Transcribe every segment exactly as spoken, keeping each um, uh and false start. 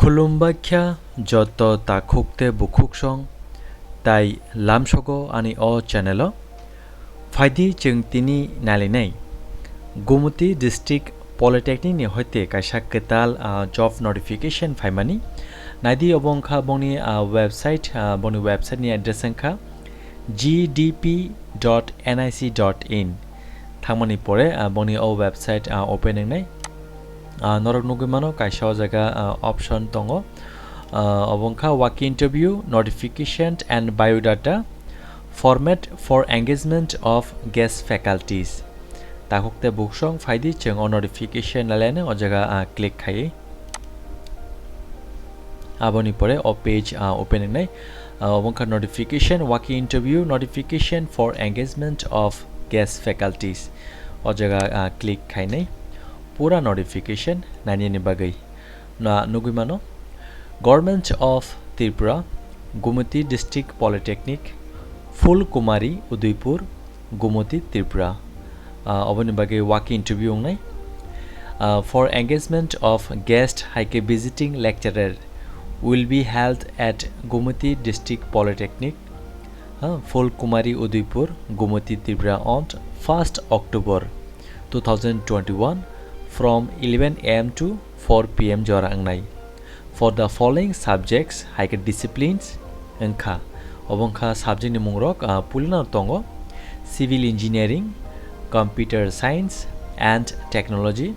Khulumbaikha joto takhuk tei bukhuksong tai lamsogo ani o channel o. Phaidi chwng tini nailainai Gumoti District Polytechnic ni hoite kaisa kwtal, ah, job notification phaimani. Naidi obo wngkha bongni, ah, website, ah, bongni website ni address wngkha G D P dot N I C dot in. Thangmani pore, ah, bongni o website, ah, open wngnai. Ah, norok nugwi mano kaisa o jaga, ah, option tongo. Ah, obo wngkha walk-in interview, notification and biodata, format for engagement of guest faculties. Takhuk tei bukhuk song phaidi chwng o notification nalainai o jaga, ah, click khai. Aboni pore o page, ah, open wngnai. Ah, obo wngkha notification, walk-in interview, notification for engagement of guest faculties. O jaga, ah, click khainai pura notification nainani bagwi. Na nugwi mano, Government of Tripura, Gumoti District Polytechnic, Phulkumari, Udaipur, Gumoti, Tripura. Ah, oboni bagwi walk-in interview wngnai. Ah, for engagement of guest hai khe visiting lecturer will be held at Gumoti District Polytechnic, ah, Phulkumari, Udaipur, Gumoti, Tripura on first October two thousand twenty-one from eleven A M to four P M jora wngnai. For the following subjects hai khe disciplines wngkha. Obo wngkha subject ni mungrok, ah, puilano tongo civil engineering, computer science and technology,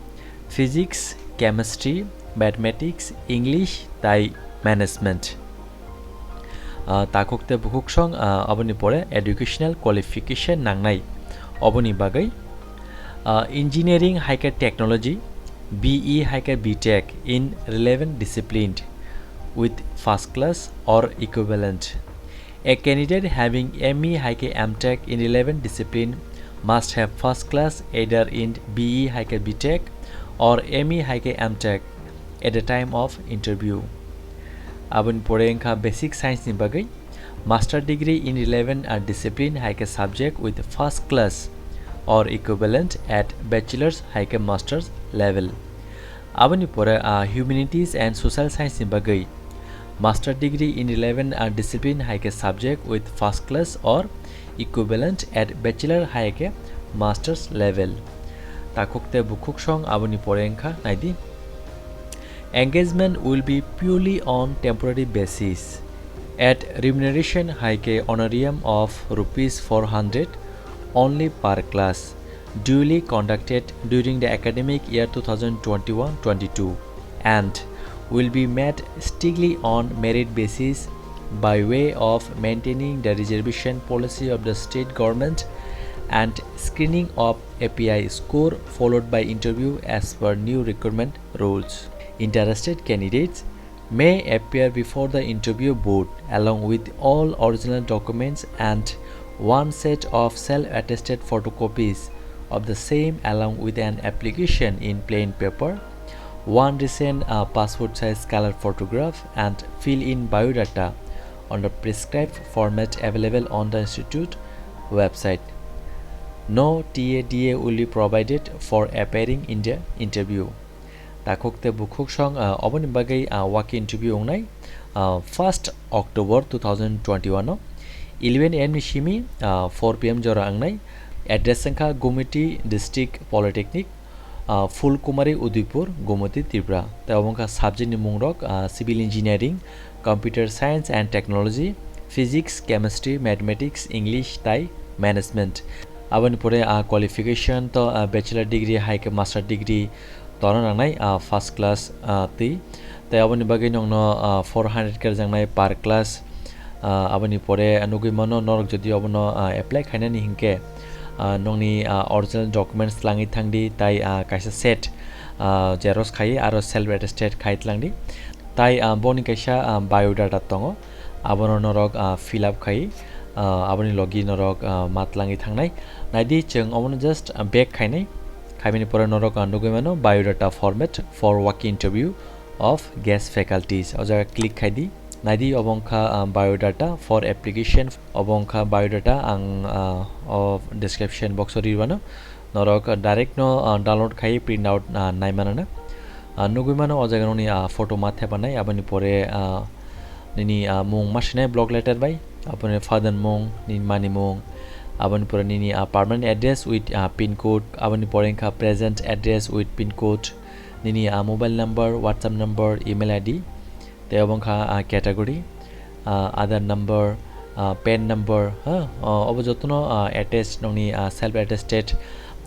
physics, chemistry, mathematics, English tai management. Ah, takhuk tei bukhuk song, ah, aboni pore educational qualification nangnai. Oboni bagwi, ah, engineering hai khe technology, B E hai khe B Tech in relevant discipline with first class or equivalent. A candidate having M E hai khe M Tech in relevant discipline must have first class either in B E hai khe B Tech or M E hai khe M Tech at the time of interview. Aboni pore wngkha basic science ni bagwi master degree in relevant, ah, discipline hai khe subject with first class or equivalent at bachelor's hai khe master's level. Aboni pore, ah, humanities and social science ni bagwi master degree in relevant, ah, discipline hai khe subject with first class or equivalent at bachelor hai khe master's level. Takhuk tei bukhuk song aboni pore wngkha naidi. Engagement will be purely on temporary basis at remuneration hai khe honorarium of rupees four hundred only per class, duly conducted during the academic year two thousand twenty-one twenty-two, and will be made strictly on merit basis by way of maintaining the reservation policy of the state government and screening of A P I score followed by interview as per new recruitment rules. Interested candidates may appear before the interview board along with all original documents and one set of self-attested photocopies of the same along with an application in plain paper, one recent, uh, passport size color photograph and fill in biodata on the prescribed format available on the institute website. No T A D A will be provided for appearing in the interview. Takhuk tei bukhuk song, ah, oboni bagwi, ah, walk-in interview wngnai, ah, first October two thousand twenty-one o eleven A M ni simi, ah, four P M jora wngnai. Address wngkha Gumoti District Polytechnic, ah, Phulkumari Udaipur, Gumoti, Tripura. Tei obo wngkha subject ni mungrok, ah, civil engineering, computer science and technology, physics, chemistry, mathematics, English tai management. Aboni pore, ah, qualification to, ah, bachelor degree hai khe master degree tona nangnai, ah, first class, ah, twi. Tei aboni bagwi nongno, ah, four hundred khe rwjaknai per class. Ah, aboni pore nugwi mano norok jodi obono, ah, apply khainani hinkhe, ah, nongni, ah, original documents twlangwi thangdi tai, ah, kaisa set, ah, xerox khai aro self attested khai twlangdi. Tai, ah, boni kaisa, ah, biodata tongo, abono norok, ah, fill up khai, ah, aboni logi norok, ah, ma twlangwi thangnai. Naidi chwng omono just, ah, back khainai, khaimani pore norok, ah, nugwi mano biodata format for walk-in interview of guest faculties. O jaga click khaidi. Naidi obo wngkha, ah, biodata for application, obo wngkha biodata ang, ah, o description box o ri rwano. Norok direct no, ah, download khai print out, ah, nai manana. Ah, nugwi mano o jaga nokni, ah, photo ma thepanai, aboni pore, ah, nini, ah, mung ma sinai block letter bai, aboni father mung, nini mani mung, aboni pore nini, ah, permanent address with, ah, pin code, aboni pore wngkha present address with pin code, nini, ah, mobile number, WhatsApp number, email I D, tei obo wngkha, ah, category, ah, Aadhaar number, ah, PAN number, ha, ah, obo jotono, ah, attest nokni, ah, self attested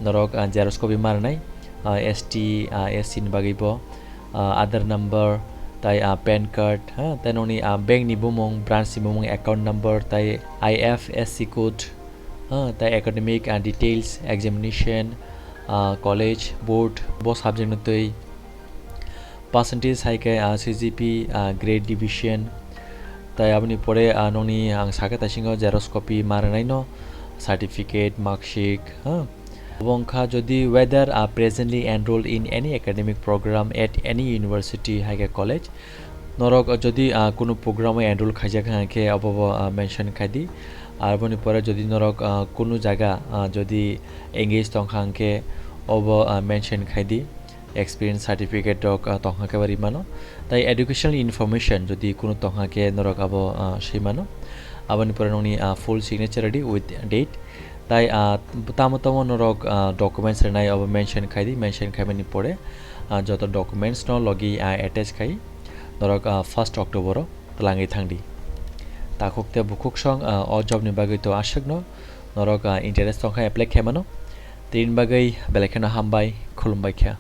norok, ah, xerox copy ma rwnai, ah, S T, ah, S C ni bagwi bo, ah, Aadhaar number, tai, ah, PAN card, ha, tai nokni, ah, bank ni bumung, branch ni bumung, account number, tai I F S C code, ha, tai academic, ah, details, examination, ah, college, board, bo subject no twi, percentage hai khe, ah, C G P, ah, grade division, tai aboni pore, ah, nokni ang sakhe taisingo xerox copy ma rwnai no, certificate, mark sheet, ha. Obo wngkha jodi whether, ah, presently enrolled in any academic program at any university hai khe college. Norok jodi, ah, kunu program o enroll khaijak hai khe obo bo, ah, mention khai di. Aboni pore jodi norok, ah, kunu jaga, ah, jodi engage tongkha hwnkhe obo, ah, mention khai di. Experience certificate rok, ah, tongkha khe bo rimano. Tai educational information jodi kunu tongkha khe norok abo, ah, swimano. Aboni pore nokni, ah, full signature ready with date. Tai, ah, tamo tamo norok, ah, documents rwnai abo mention khai di, mention khaimani pore, ah, joto documents no logi, ah, attach khai norok, ah, first October o twlangwi thang di. Takhuk tei bukhuk song, ah, o job ni bagwi to aswk no norok, ah, interest tongkha apply khaimano. Tini bagwi belai kheno hambai, khulumbai kha.